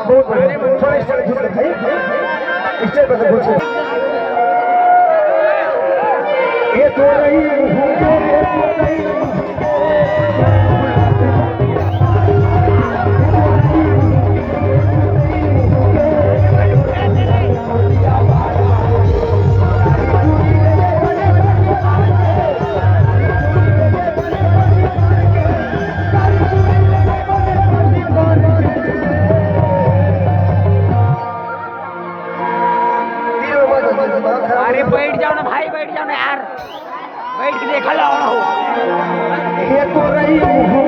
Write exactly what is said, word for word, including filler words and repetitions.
बहुत बढ़िया। थोड़ा इस तरह घुस के भाई, इस तरह से घुस के। ये तो रही, ये तो रही। अरे बैठ जाओ ना भाई, बैठ जाओ ना यार, बैठ के देखा लो ना हो। ये तो रही